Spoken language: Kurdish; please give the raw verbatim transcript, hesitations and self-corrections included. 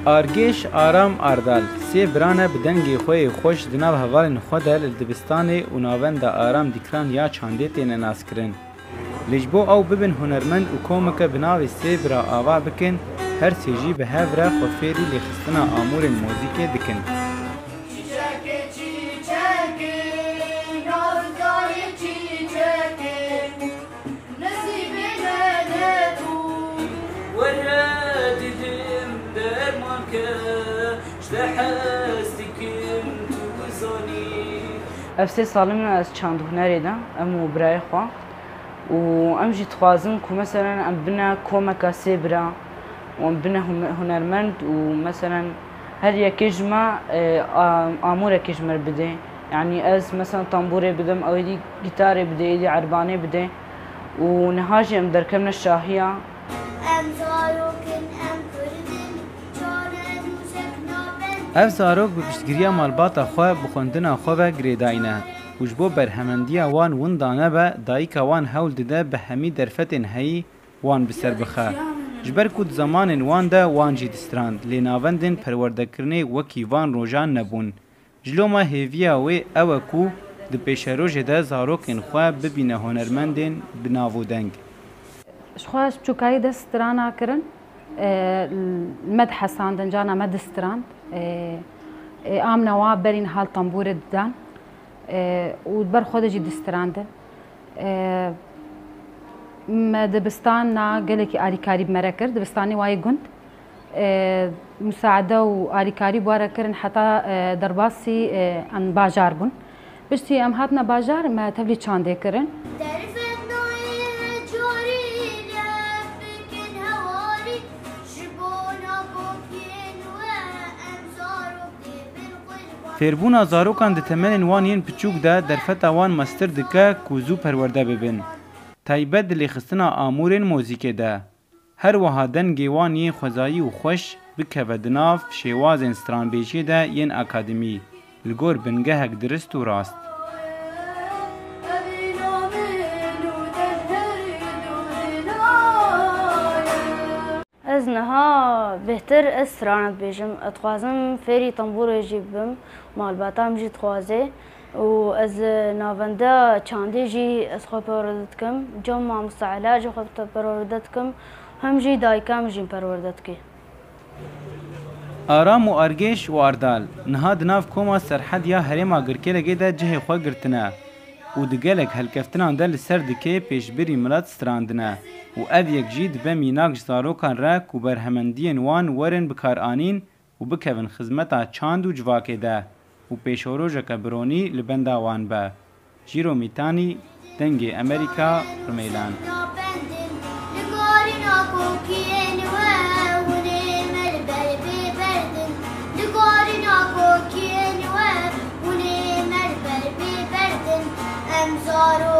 Argêş, Aram, Ardal, sê bira ne bi dengê xwe yê xweş di nav hevalên xwe de li dibistanê û navenda Aram Dîkran ya çandê têne naskirin. Lê ji bo ew bibin hunermend û komeke bi navê Sê Bira ava bikin, her sê jî bi hev re xwe fêrî lêxistina amûrên muzîkê dikin. Çîçekê çîçekê, nazikayê çîçekê, nesîbê me nebû. Were didim derman ke, ji te hez dikim tu bizanî. Ev sê sal in ez çand û hunerê de, em û birayê xwe. Û em jî dixwazin ku, meselen, em bine komeka sê bira û em bine hum-, hunermend û, meselen, her yekê ji me, e, a-, amûrekê ji me re bidê. Yanî ez, meselen, tambûrê bidim, ew êdî gîtarê bidê, êdî erbanê bidê. Û niha jî em derkevine şahiya. Em zarok in, em kurd in, çare nûsek nabend. Ev zarok bi piştgiriya malbata xwe bi xwendina xwe ve girêdayî ne. Û ji bo berhemendiya wan winda nebe, dayika wan hewl dide bi hemî derfetên heyî wan bi ser bixe. Ji ber ku di zemanên wan de wan jî distrand, lê navendên perwerdekirinê wekî van rojan nebûn. Ji loma hêviya wê ew e ku di pêşerojê de zarokên xwe bibîne hunermendên bi nav û deng. Ji xwe ez çûkayî de strana kirin, e, me dihesandin, cana me distrand. E, e, amna wa berî niha li tembûrê didan, e, û ber xwe de jî distrandin. E, me dibistana gelekî alîkarî bi me re kir, dibistanê wa yê gund. E, musaade û alîkarî bi we re kirin heta, e, derbasî, e, em bajar bûn. Piştî em hatine bajar, me tevlî çandê kirin. Derfet nayê carî lê bikin hewarî, ji bona kopiyên we em zarok dê bin qurban. Fêrbûna zarokan di temenên wan yên piçûk de derfeta wan mestir dike ku zû perwerde bibin. Taybet di lêxistina amûrên mozîkê de. Her wiha dengê wan yên xwezayî û xweş bikeve di nav şêwazên stranbêjiyê de yên akademî, li gor bingehek dirist û rast. Ez niha bêhtir ez strana dibêjim. Ez dixwazim fêrî tembûrê jî bibim. Malbata min jî dixwaze. Û ez, e, navenda çandê jî ez xwe perwerde dikim. Cem mamosta Ela jî xwe te-, perwerde dikim. Hem jî dayika min jî perwerde dike. Aram û Argêş û Ardal niha di nav koma Serhed ya herêma Girkêlegê de cihê xwe girtine û di gelek helkeftinan de li ser dikê pêşbirî milet strandine û ev yek jî dibe mînak ji zarokan re ku berhemendiyên wan werin bikaranîn û bikevin xizmeta çand û civakê de û pêşerojeke bironî li benda wan be. Jîro Mîtanî, Dengê Amerîka, Rimeylan. Li gorîna kokiyên we hûn ê me li ber bê berdin. Li gorîna kokiyên we hûn ê me li ber bê berdin. Em zaro